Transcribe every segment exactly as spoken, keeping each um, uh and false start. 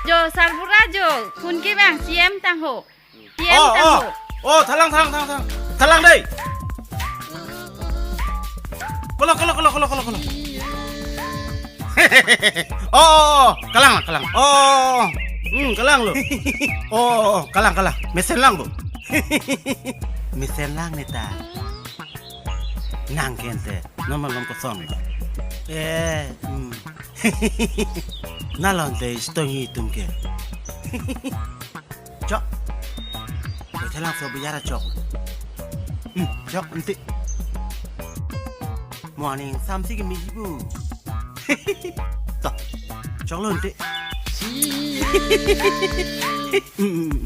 Jo, sarbura jo, phone kevang C M tang ho. C M Oh, tang oh. ho. Oh, thalang, thalang, thalang, thalang. Thalang dei. Kolo, kolo, kolo, kolo, kolo, kolo. Oh, oh, oh. Kalang, kalang. Oh, oh, oh. Hmm, kalang lo. Oh, oh, oh. Kalang, kalang. Mesen lang bo. Mesen lang neta. Nang kente. Normal long kosong. Eh, hmm. Nalonte stong hitum ke. Chok. Koi thalang so biyara chok. Hmm, chok enti. Morning samsi ke miji bu. To. Chok lo enti. Hmm, hmm, hmm.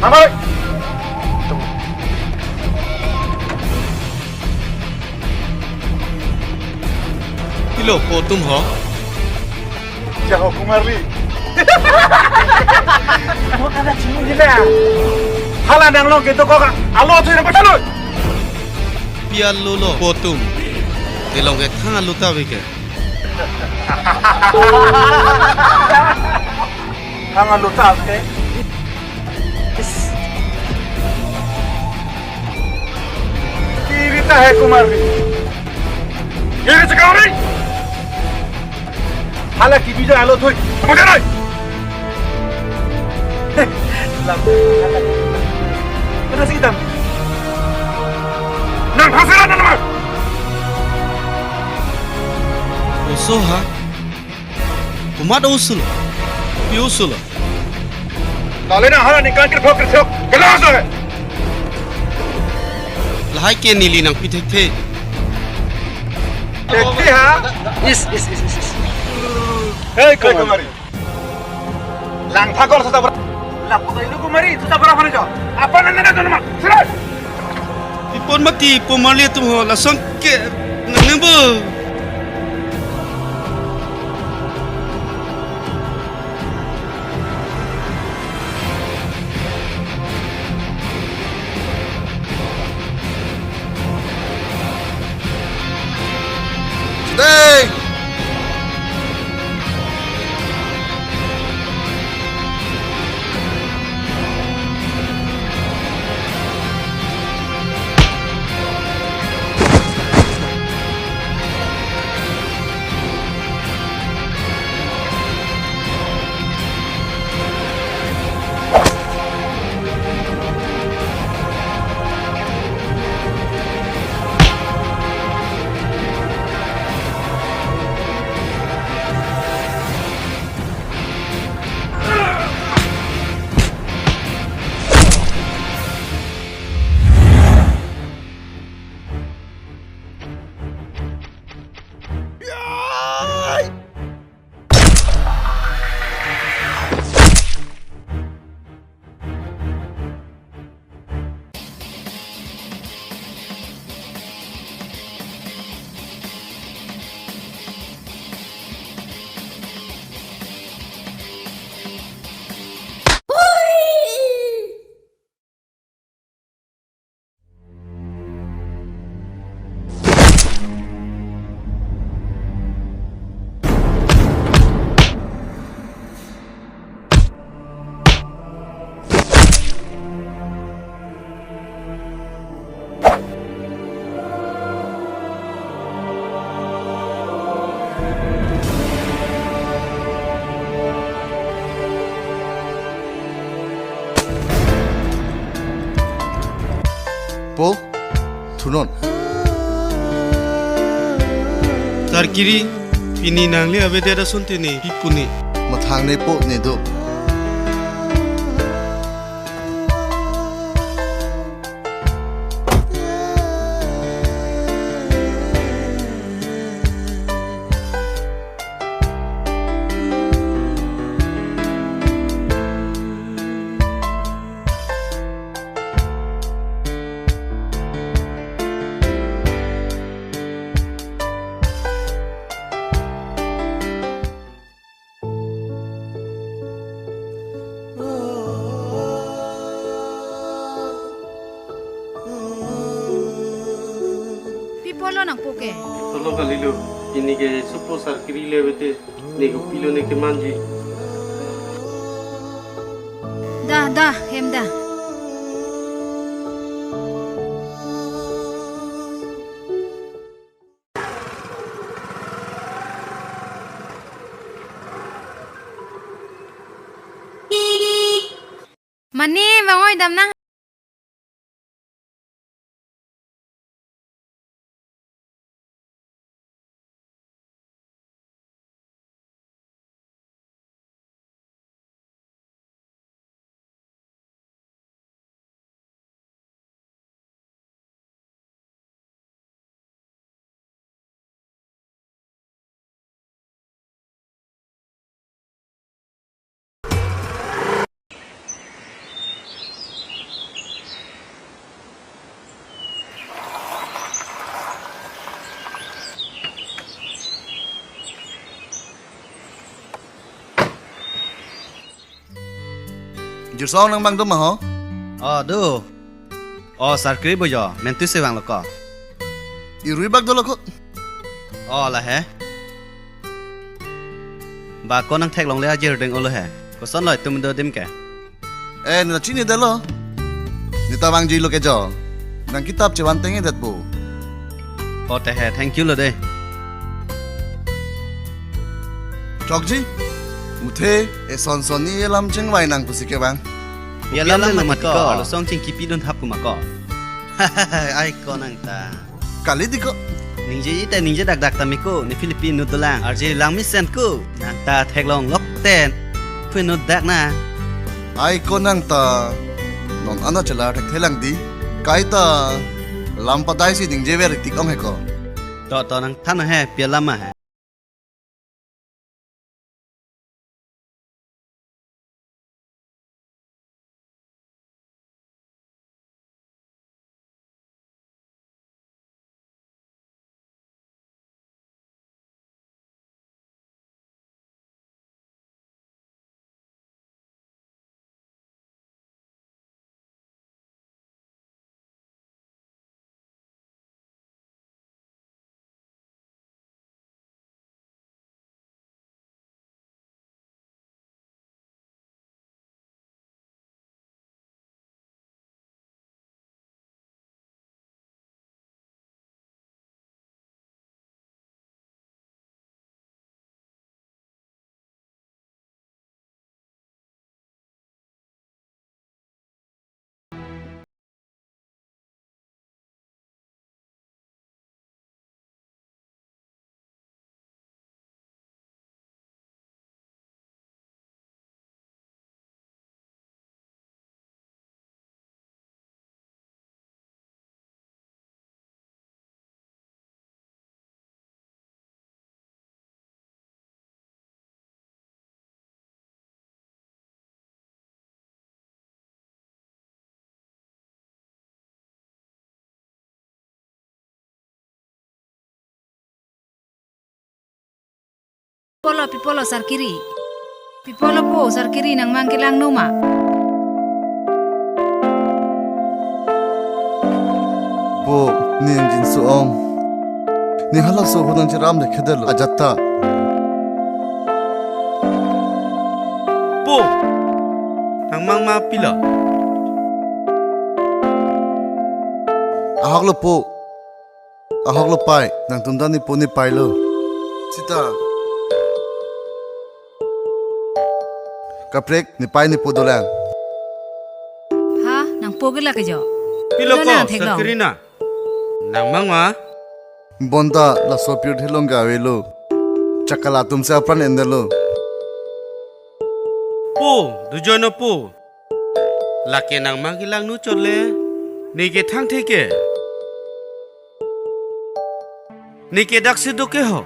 Hambai! Pilo po atum ho? Jaho Kumarli. Hala nanglong kedo kok alo tu nang pachaloi. Pi alo lo po atum. Telong ke thang alo ta vike. Thang alo ta ke. Is. Kiri ta hai Kumarli. Kiri chakari. Hala kibija alo thoi. Makanai. Lam. Kada sih tam. Nang hasira nang mar. Oso ha. Komat oso lo. Pi oso lo. Lale na hala ningkan kerphok kerphok. Kela oso hai. Lahai ke neli nangpi thekthe. Thekthe ha? Is, is, is, is, is. Hei, Kumari. Langthakor sudah ber-, lapu kayu Kumari sudah berapa nih, Jo? Apa nana nana nama? Sudah. Ipon mati, ipon mali tu ho, langsung ke nangbu. Today. Po, thunon. Sarkiri, pini nangli avedet ason te ne pi pu ne? Mathang ne po ne do. Pi pulo nangpo ke? Tolo kalilo, pini ke supo Sarkiri le avete, ne kopilo ne kemanji. Dah, dah, hem dah. Mane, bang oi, damnang. Jirsong, nang bang do ma ho? Oh, do. Oh, Sarkiri bo jo, mentu si vanglo ko. Irui bak dolo ko. Oh, la he. Ba ko nang theklongle ajir deng olo he. Koson lo itum do adim ke? Eh, ne ta chinidetlo. Ne ta vangjilo ke jo. Nang kitap chevan tengedetpo. Pote he, thank you lo de. Chokji, muthe, eson son ne alam chingvai nang pusi ke bang. Alam le lo mati ko, alam song chingkipidun thap kuma ko. Ai ko nang ta. Kali di ko. Ningje ite ningje dakdak tame ko, ne Philippine inut dolang. Arje lang mesen ko. Nang ta theklong lok ten. Phu inut dak na. Ai ko nang ta. Non ana chelar thekthelang di. Kaita lam padai si ningjever tik ong he ko. To to nang than he, pi alam ma he. Pulo, pi pulo Sarkiri. Pi pulo po Sarkiri, nang mang kelang no ma. Po, ne nangchinso ong. Ne halaso ahut nangchiram le khedelo ajat ta. Po, nang mang ma pilo. Ahok lo po. Ahok lo pai, nangtum ta ne po ne pai lo. Sita. Kaprek, ne pai ne po dolang. Ha, nang po ke la ke jo. Pilo ko, Dona theklong. Sakiri na. Nang mang ma? Bonta laso pirthe along ke avelo. Chakala atum si apran endelo. Po, dujono po. Lake nang mang kelang nu chot le. Neke thangthe ke. Neke daksi do ke ho.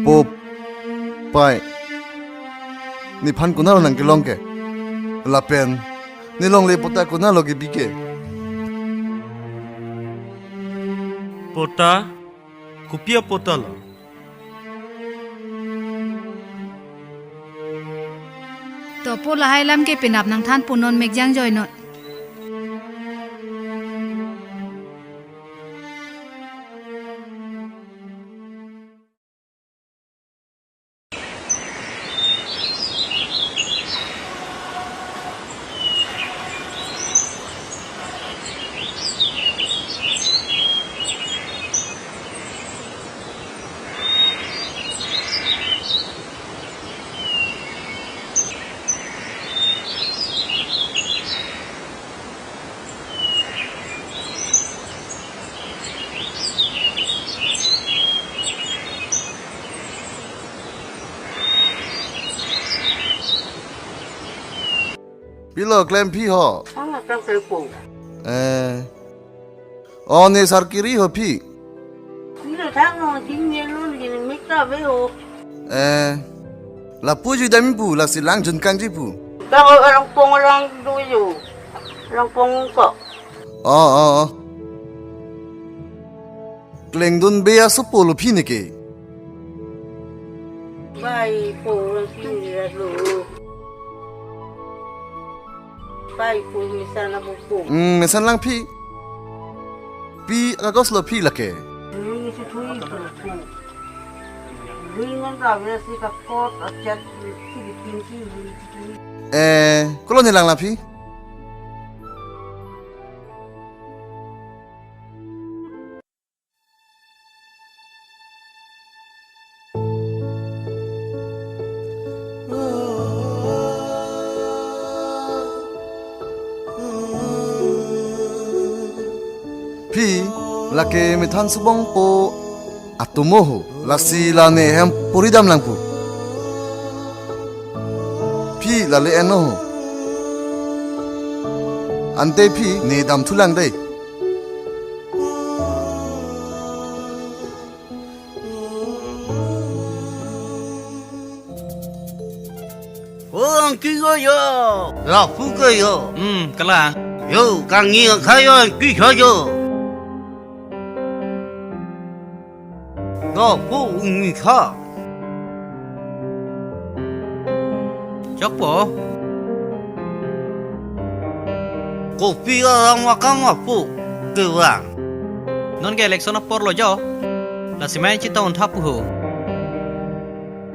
Po, pai. Nephan konatlo nang kelong ke. Lapen ne longle pota konatlo kebi ke. Pota, kopi apota lo? To po, lahai alam ke penap nangthan pu, non mek jang joinon. Pilo klemphi ho? Ang akam kaipo. Eh. O ne Sakiri ho phi? Pilo thang no jing ne lun gini mikta ve ho. Eh. Lapu jui dam pu, lasi lang jun kangji pu. Kang o Langpong lang do yo. Langpong ko. O, o, o. Klengdun be asopo lo phi neke. Bai po lo phi ni lo. Bai po, mesan lang po. Hmm, mesan lang phi. Pi kagos lo phi lake. Ring si thui po. Ring ngan ka ve si kakot achat si bikin si ring si thui. Eh, kolo ne lang la phi? Phi, lake methan subong po atomo ho, lasi la ne hem puri dam lang pu. Phi lale eno ho. Ante phi ne dam thulang dei. O angki ko yo. Lapu ko yo. Hmm, kalang. Yo, kangni khayo angki khayo. Lapu ungni kha. Chokpo. Kopi alam akam apu kevang. Non ke election apor lo jo. Lasi mai chetong thap ho.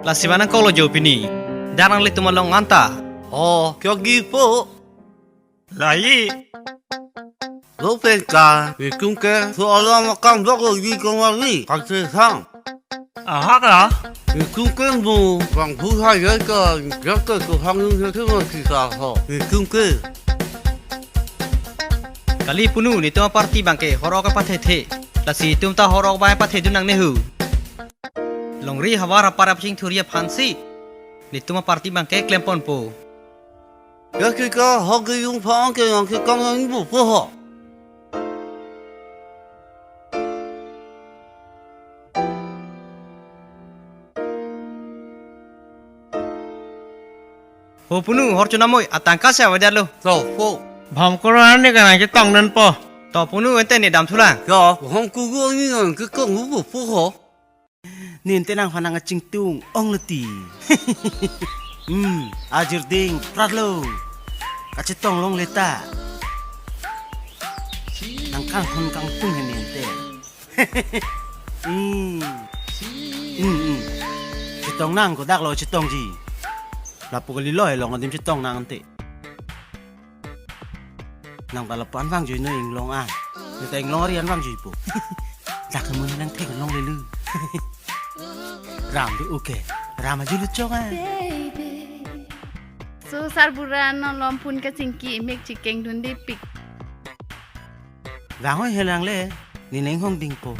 Lasi mana kolo jo pini. Dak nanglitum along anta. O, kyo gi po. Lai. Lo pen ka, itum ke, so alam akam dok lo di kong wali, kante sang. Aha ka? Itum ke mo, bang bu ha ya ka, ya ke so hang yung ya ke mo si sa ho. Itum ke. Kali punu, netum aparty abang ke hor-ok kapathethe. Lasi itum ta hor-ok abang pathedun nangne hu. Longri havar apar apching thuri aphansi. Netum aparty abang ke klemponpo. Ya ke ka ho ke yung pha ang ke yang ke kang yang ibu po ho. Ho punu, hor chunamoi, atangka si avedetlo. To po. Bham koro ani ka nang chetongdunpo. To punu, ente ne dam thulang. Ya, hong kugu ani yang ke kang ibu po ho. Ninte nangphan nang kachingtung ong leti. Hmm, ajir ding pratlo. Kachetong longle ta. Nang kanghon kangtung he ninte. Hmm. Hmm, hmm. Chetong nang kodak lo chetongji. Lapu kalilo he long adim chetong nang ante. Nang ta lapu an vangjuino inglong an. Ne ta inglong ari an vangjuipo. Dak kamu nang thek longlelo. Ram do oke. Ram aju luchok an. So sarbura non lom phun kachingki mek chikengdundepik. Rang hoi helang le, nening hong dingpo.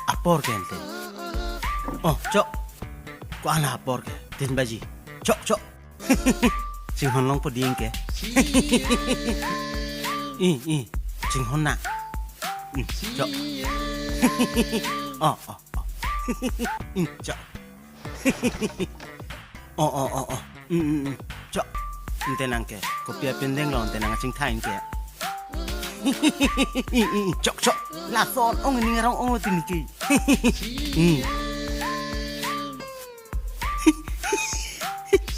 Apor ke ante. Oh, chok. Ko-an apor ke, tin baji. Chok, chok. Chinghon longpo ding ke. I, i. Chinghon na. Hmm, chok. Oh, oh, oh. Hmm, chok. Oh, oh, oh, oh. Mm, mm, mm. Chok. Ante nang ke. Kopi apindeng lo ante nang chingthai ke. Mm, mm, mm. Chok, chok. Lason ong ning rong ong lo tin ke. Mm.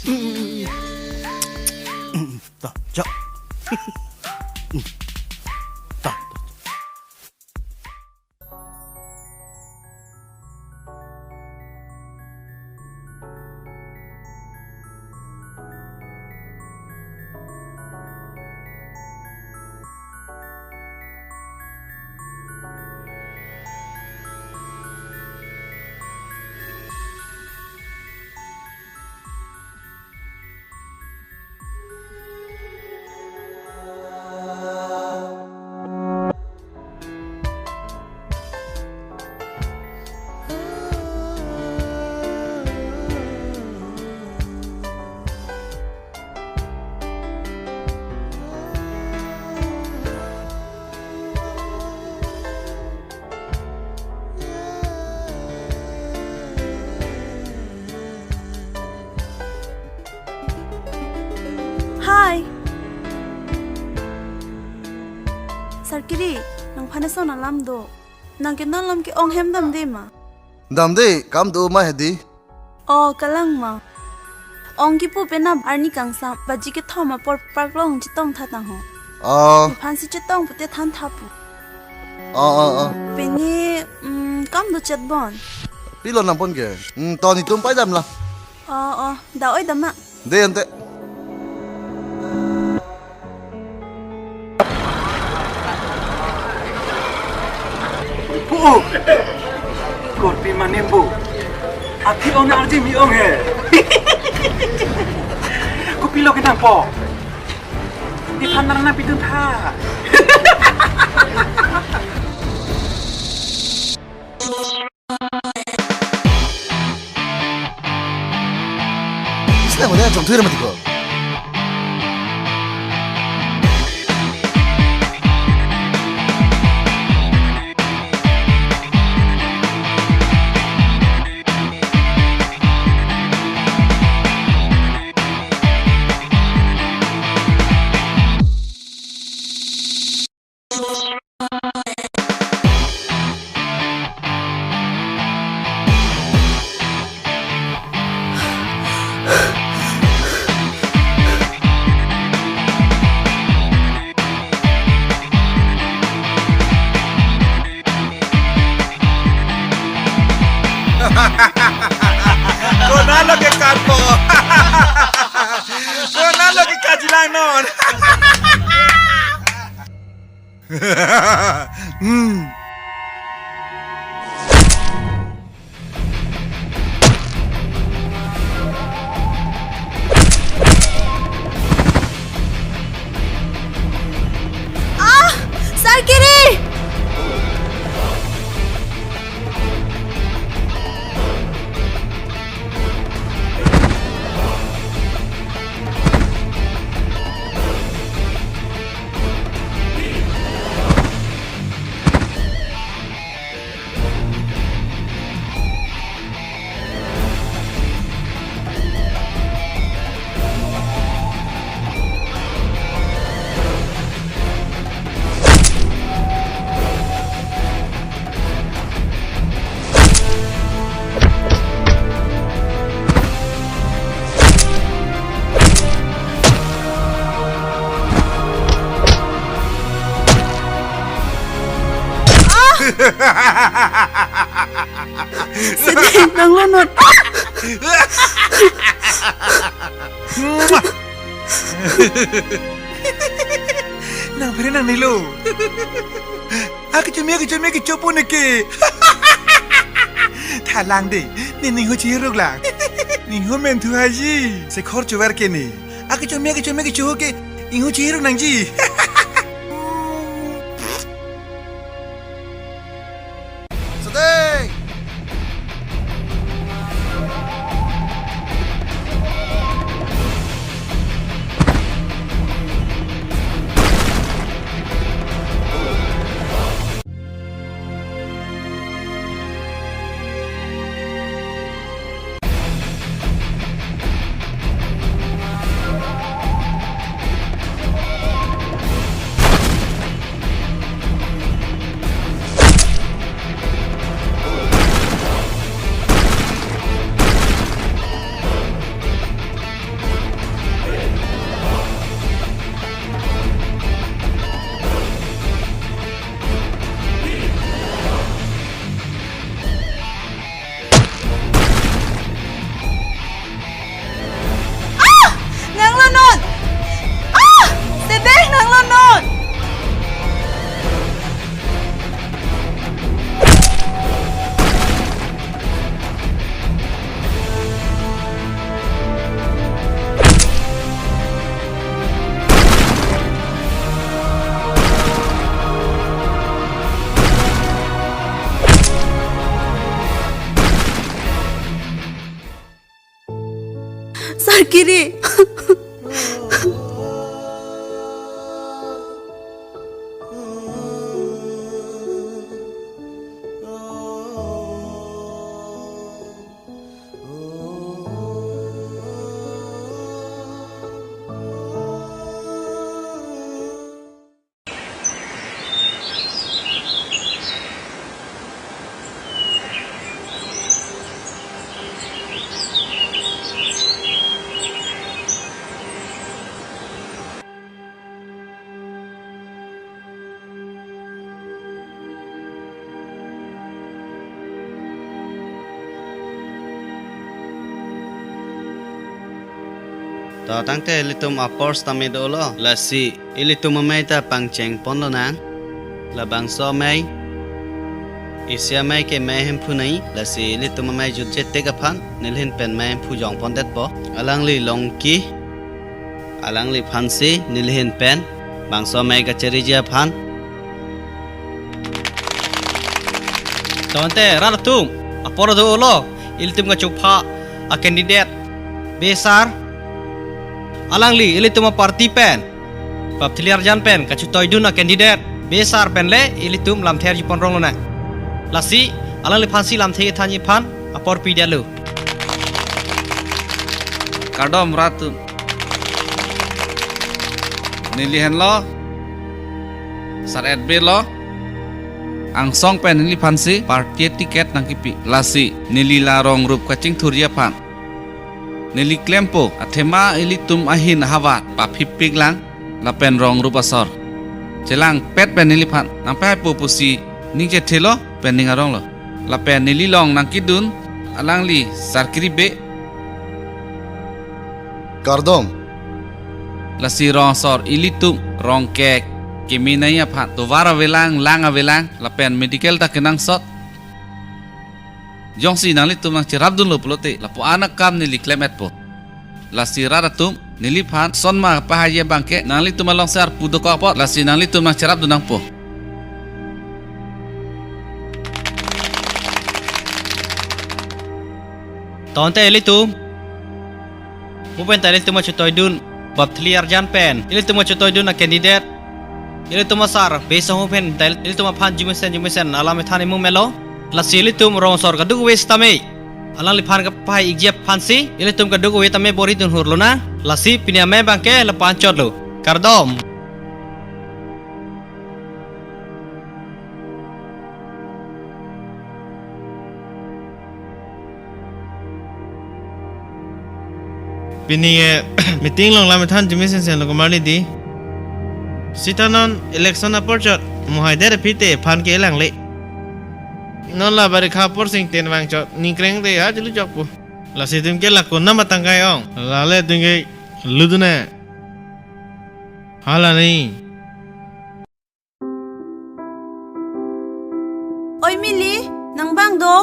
Mm, mm, mm. Mm, mm. To, chok. Mm. To, to. Hi. Sarkiri, nangphan eson alam do. Nang ke non alam ke-ong hem damde ma? Damde, kam do ma hedi. Oh, kalang ma. Ong kipu penap arni kangsam, baji kethom apor park along chetong tha tang ho. Oh. Nephan si chetong pute than tha pu. Oh, oh, oh. Pini, mm, kam do chet bon. Pilo nangpon ke. Hmm, to netum pai dam la. Oh, oh, da-oi dam ma. De ante. Pu, korpi manim pu. Athi ong arje mi ong he. Kopilo ke nangpo. Di than nang na pitun tha. Isna mo na jong thuir mati ko. Konat lo ke katpo. Konat lo ke kajilang non. Hmm. Ah, Sarkiri! Sidi, nang lonot. Nang phere nang nilo. Akechomi, akechomi, kechopo neke. Thalang de, ne ningho chiruk lang. Ningho men thu haji. Se khor chuver ke ne. Akechomi, akechomi, kecho ke. Ingho chiruk nangji. Kiri. To tangte ilitum apor sitame dolo, lasi ilitum amei ta pangcheng ponlonang. Labangso amei, isi amei ke mei Hemphu nai, lasi ilitum amei jutje tek aphan nelihin pen mei Hemphu jong pondetpo. Alangli Longki, alangliphansi nelihin pen bangso amei kacheriji aphan. Tangte rat atum, apor dolo, ilitum kachopha a-candidate Besar. Alangli ilitum a-party pen bap thili arjan pen kachetoidun a-candidate Besar pen le ilitum lamthe arjupon rong lonang. Lasi alangliphansi lamthe kethanji aphan apor pidetlo. Kardom rat atum. Neli henlo Sar Etbe lo. Angsong pen neliphansi party ticket nangkipi. Lasi neli la rong rup kachingthurji aphan neli klempo, athema ilitum ahin ahavar paphipiklang lapen rong rup asor chelangpet pen neliphan nangpehaipo pusi ning chethelo pen ning aronglo. Lapen neli along nangkedun alangli Sar Kiribe. Kardom. Lasi rong asor ilitum rong kek keme nai aphan tovar avelang, lang avelang, lapen medical ta kenangsot. Jongsi nanglitum nangcherapdunlo pulote lapu-an akam neli klemetpo. Lasi rat atum, neliphan sonma pahai abangke nanglitum alongsi arpu dokok apot, lasi nanglitum nangcherapdun nangpo. Tangte ilitum, mo pen ta ilitum kachetoidun bap thili arjan pen ilitum kachetoidun a-candidate, ilitum a-sar Besar pen ta ilitum aphan jumesen jumesen alam ethan imu melo. Lasi ilitum rong asor kadokave sitame alangliphan kapahai-ikji aphansi ilitum kadokave tame bor-idun hurlonang. Lasi pini amei abangke lapu-an chotlo. Kardom. Pini ke meeting along lam ethan jumesen lo komarli di. Sita non election apor chot, mohai der aphi te phan kelang le. Non la barikha apor sing ten vang chot, ningkreng te ha julu chokpo. Lasi atum ke la konam atangkai ong. Lale atum ke ludune. Hala ni. Oi Mili, nang bang do?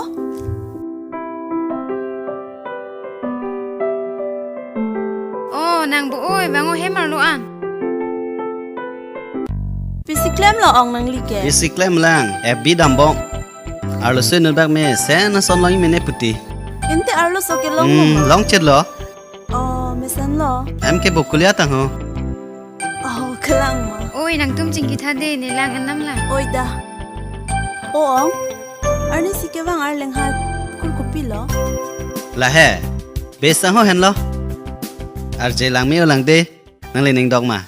Oh, nang bo oi, bang o hem arlo an. Pisi klemlo ong nangli ke? Pisi klemlang, F B dambom. Arloso inut bak mesen ason long mene puti. Ante arloso kelong Hmm, ma? Longchetlo. Oh, mesenlo. Em ke bo kulia tang ho. Oh, kelang ma? Oi, nangtum chingki tha de, ne lang anam lang. Oi da. O ong, arnisi kevang arleng ha kurkupilo? Lahei, Besar ho henlo. Arje lang me-o lang de, nangli ning dok ma?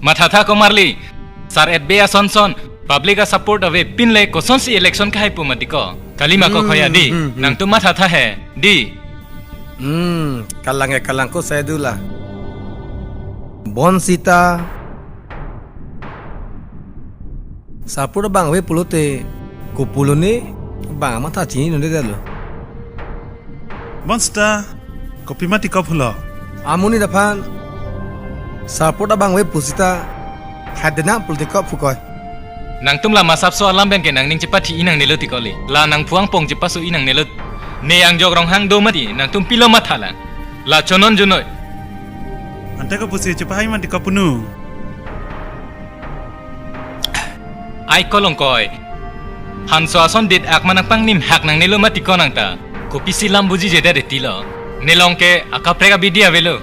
Mathatha komarli, Sar Etbe ason son, public a-support ave pinle kosonsi election kahai pu mati ko. Kalima ko Hmm, khoya di, hmm, hmm. Nangtum mathatha he, di. Hmm, kalang e kalang ko sai dula. Bonsita. Sarpo abang ave pulote, kopulo ne bang amatha chinidunde detlo. Bonsita, kopi mati kop hulo? Amonit aphan sarpo abang ave pusita, hadenang pulote kop hu koi. Nangtum la masapso alam pen ke nangning chepathi-i nangnelo ti kali. La nangphu angpong chepaso-i nangnelo. Ne angjok Ronghang do mati, nangtum pilo matha la. La chonon junoi. Ante kopusi chepahai mati kop unu? Ai kolong koi. Hanso ason dit akma nangpangnim hak nangnelo mati ko nang ta. Kopisi lam buji jedet etilo. Ne along ke akaprek abidi avelo.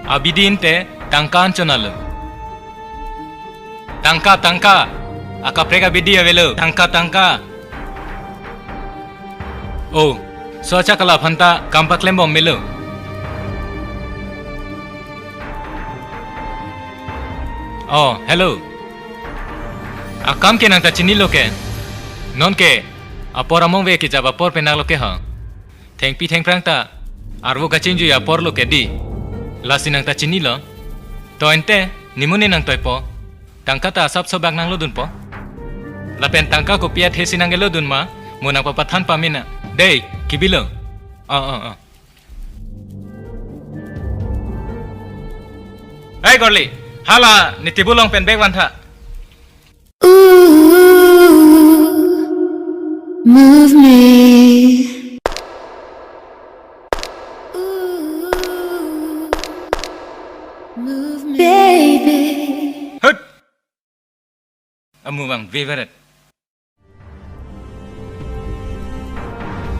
Abidi ante tangka anchot alo. Tangka, tangka. Akaprek abidi avelo. Tangka, tangka. Oh, so achakla aphan ta kam paklembom melo. Oh, hello. Akam ke nang ta chinilo ke. Non ke apor among ave kejap apor penang lo ke ha. Thengpi thengphrang ta arvo kachingjui apor lo ke di. Lasi nang ta chinilo. To ante, ne mo ne nangtoipo. Tangka ta asapso bak nanglodunpo. Lapen tangka kopi athesi nanglodun ma, mo nangpapathan pame na. Dei, kibilo. Oh, oh, oh. Hei, Gorli, hala, ne table along pen bag vantha. Ooh, move me. Ooh, move me. Baby. Hut! Amu bang, favorite.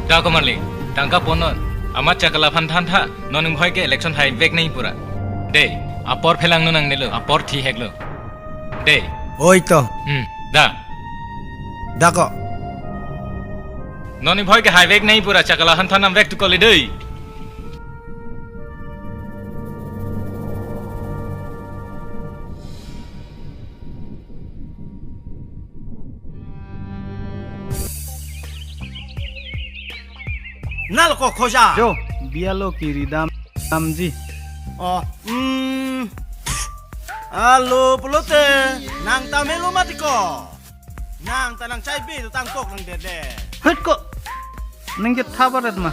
Da ko Marli, tangka ponnon. Amat chakla aphan thantha, non inghoi ke election haivek nai pura. Dei, apor phelang non nangnelo, apor thihek lo. Dei. Oi to. Hmm, da. Da ko. Non inghoi ke haivek nai pura chakla aphan than nam vek tu kali dei. Nalo ko khoja. Jo, bialo kiri dam, damji. Oh, hmm. Alo pulote, nang ta melo mati ko. Nang ta nang chai be tu tangkok nangdede. Hut ko. Nang jet thabaret ma.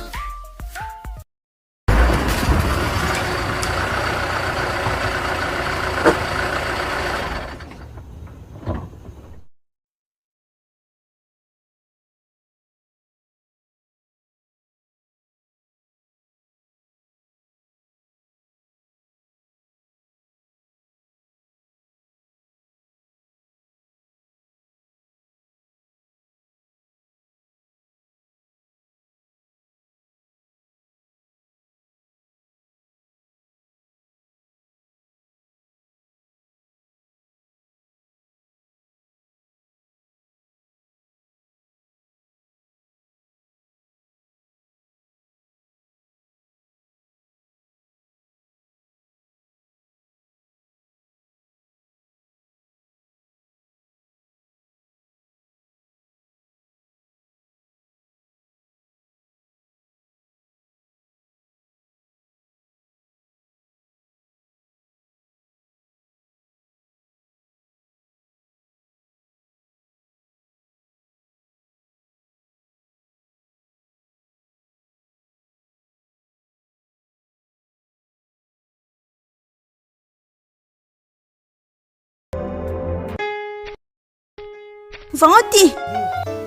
Vangoti.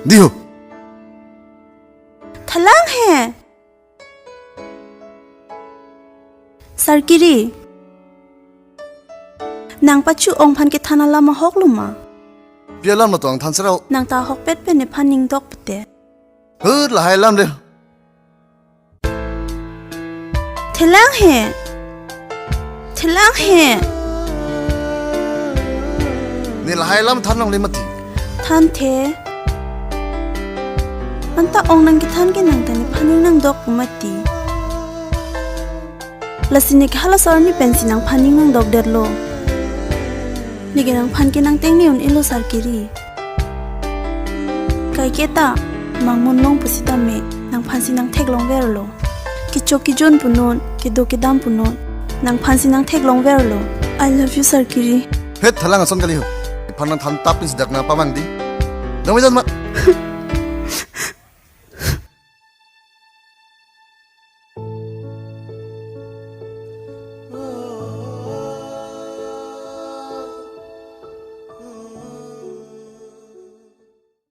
Diho. Thalang he. Sarkiri. Nang pachu ong aphan kethan alam ahok lo ma? Pi alam lo tong than serau. Nang ta ahokpet pen nephan ning dok pute. Hut lahai alam de. Thelang he. Thelang he. Ne lahai alam than longle mati. Thanthe. Anta ong nangkethan ke nang ta nephan ning nangdok pu mati. Lasi neke hala sar ni pensi nangphan ning nangdok detlo. Neke nangphan ke nangteng ni un-elo Sarkiri. Kaiketa, mangmun long pusitame, nangphansi nangtheklong verlo. Kecho kejun punon, kedo kedam punon. Nangphansi nang theklongverlo. I love you, Sarkiri. Phet thalang ason kali ho. Iphan nang than tap pin sidak nang pamang di. Dong mejan ma.